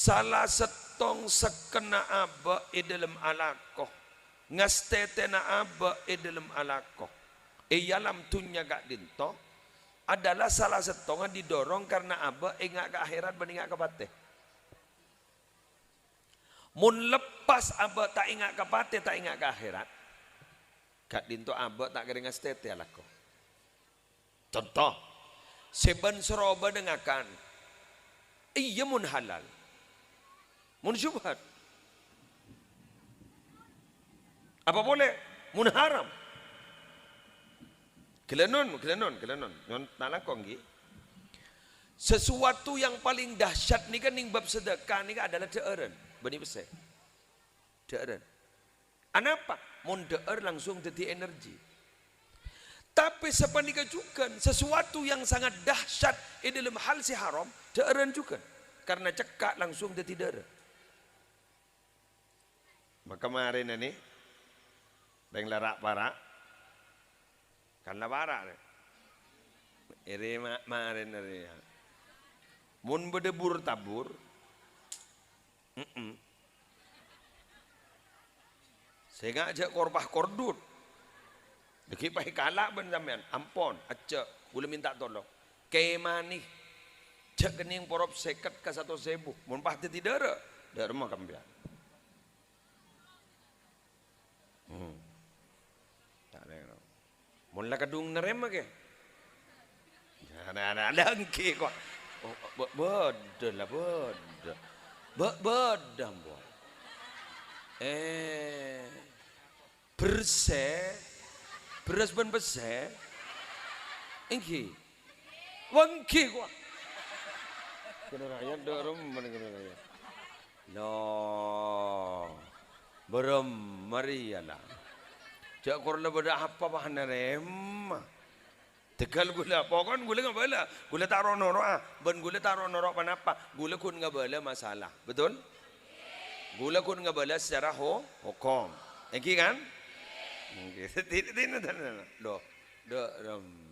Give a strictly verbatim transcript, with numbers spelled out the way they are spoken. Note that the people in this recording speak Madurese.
Sala sèttong sekkenna abâ' è dhâlem alako, ngastètèna abâ' è dhâlem alako, è alam dhunnya ka'dinto, adalah sala sèttonga didorong karena abâ' enga' ka akhèrat bân enga' ka patè. Mon leppas abâ' ta' enga' ka patè, ta' enga' ka akhèrat, ka'dinto abâ' ta' kèra ngastètè alako. Conto, sè bân-sarobâna ngakan. Iyâ, mon halal. Mon syubhat. Apa polè? Mon haram. Ghellânon, ghellânon, ghellânon. Nyo'on ta' langkong, ghi. Sesuatu yang paling dahsyat nèka nèng bab sedekah nèka adalah dhâ'ârân. Bânnè pèssè. Dhâ'ârân. Anapa? Mon dhâ'âr langsung dhâddhi energi. Tapè sapanèka jhughân, sesuatu yang sangat dahsyat è dhâlem hal sè haram, dhâ'ârân jhughân. Karena cekka' langsung dhâddhi dârâ. Maka marèna nè, rèng la ra'-para', kan la para', rè. Èrè ma-, marèna rè, ya. Mon bâdâ bur-tabur, mm-mm. Sènga' jhâ' korpa kordut. Lagi paè kala' bân sampèyan. Ampon, ajjhâ', ghulâ mènta tolong. Kèmanè, jhâ' kennèng porop sèket ka satos èbu. Mon pas dhâddhi dârâ, dârâ ma' kampèyan. Hmm. Ta' rèng. Mon la kadhung narèma kè. Nah, nah, nah, nah, engghi kok. Oh, bâ-, bâdâ la, bâdâ. Bâ-, bâdâ, ampon. Eh, bherrâs, bherrâs bân pèssè. Engghi. Wah, engghi kok. Ghânna rayat, dâ' remma ghânna rayat. Lo, bârâmma rèya, la. Jhâ' kor la bâdâ apa, pas narèma. Tegal ghulâ, pokon ghulâ ngabâlâ. Ghulâ ta' ro'-noro'a, bân ghulâ ta' ro'-noro' ponapa. Ghulâ ghun ngabâlâ masalah. Betul? Ghulâ ghun ngabâlâ secara ho-, hokom. Engghi, kan? Engghi. Ti-, ti-, ti-, lo, dâ' remma.